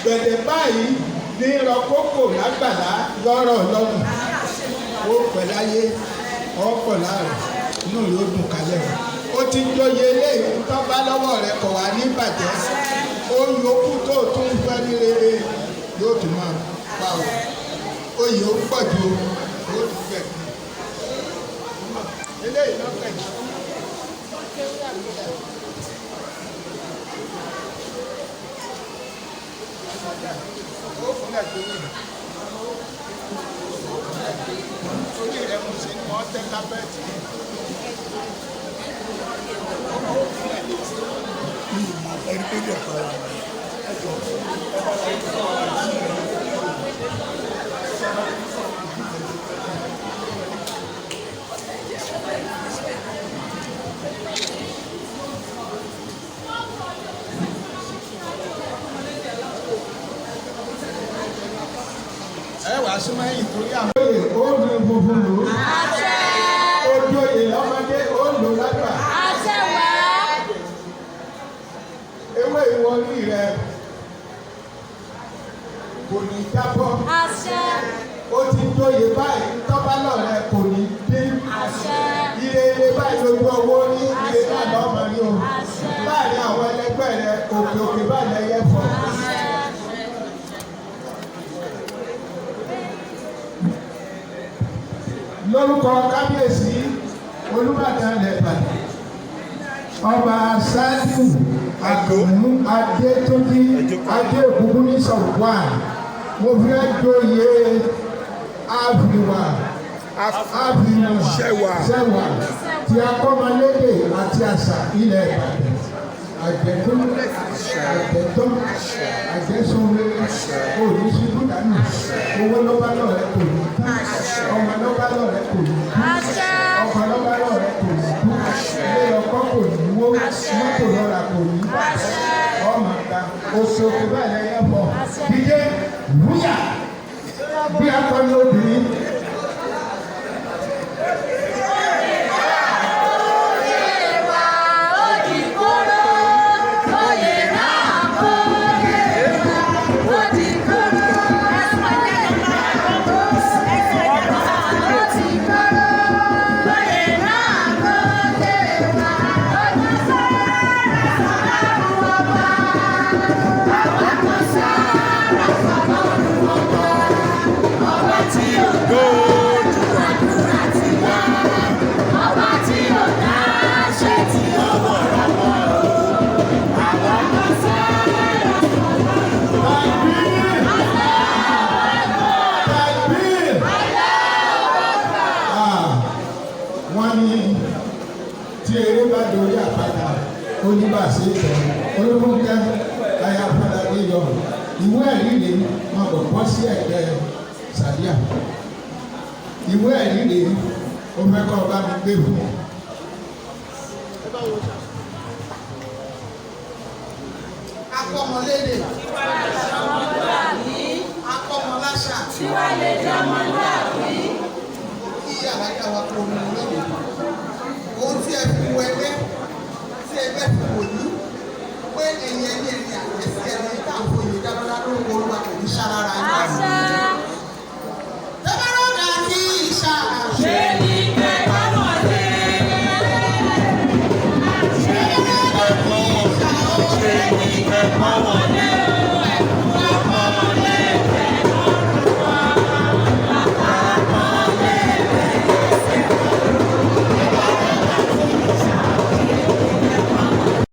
Gbẹ̀dẹ̀ báyìí ní rọkókò lágbàlá lọ́rọ̀ lọ́rùn. Ó pẹ́ láyé, ọ̀pọ̀ láàrọ̀, inú yóò dùn kálẹ̀ o. Ó ti joyè eléyìí tó bá lọ́wọ́ rẹ kò wá ní bàjẹ́. Ó yòókù tó tún fẹ́ ní rere yóò tún máa pa o. Oyè ó pọ̀ ju o, ó tún gbẹ̀. Eléyìí lọ́kàn yìí. Ó kúnlẹ̀ tó yìí. Orí rẹ̀ mo ṣe ni wọ́n tẹ́ kápẹ́ẹ̀tì yìí. Ẹ wàá súnmọ́ ẹ̀yìn torí àwọn. Oyè ó lu funfun lò ó. Ojú oyè lọ́mọdé ó lò lágbà. Ewé ìwọ orí rẹ kò ní jábọ́. Ó ti joyè báyìí tọ́ba lọ́rẹ kò ní dín. Ire ire báyìí lójú ọwọ́ ní ire náà lọ́mọ rí o. Láàárín àwọn ẹlẹgbẹ́ rẹ òkè òkè báyìí lẹ́yẹ fọ̀. Lórúkọ kábíyèsí Olúbàdàn ilẹ̀ Ìbàdàn, Ọba Saliu Àkànmú Adétúnjí Adéògúngún ní sọ̀wá, mo fẹ́ joyè àfìwà àfìwà Ṣẹwà. Ṣẹwà tí akọ́mọlédè àti àṣà ilẹ̀ Ìbàdàn. Àjẹtún àjẹtún àjẹsùnwé òní ṣubú dànù, owó ló bá lọ́rẹ̀ kò ní tán, ọmọ ló bá lọ́rẹ̀ kò ní kú, ọkọ ló bá lọ́rẹ̀ kò ní kú, ilé ọkọ kò ní wó, mọ́tò lọ́ra kò ní bàjẹ́, ọmọ ta oṣooṣù báyìí lẹ́yẹ fọ dídé wúyà bí akọni obìnrin. Takbir! Ah, wọ́n ní tí eré bá dorí àpáta oníbàṣẹ ìtọ́ olókùnkẹ́ aya fọláde yọ ìwé ẹ̀rí rèé wọn kò bọ́ sí ẹ̀gbẹ́ sàdíà. Ìwé ẹ̀rí rèé ó fẹ́ kọ́ ọba mi gbé fún un. Akọ́mọlédè, akọ́mọláṣà, kí alága wa kó omi lónìí. Ohun tí ẹ fi wọ ẹgbẹ́, tí ẹgbẹ́ fi wò ní, pé ẹ̀yin ẹni ẹni àjẹsà.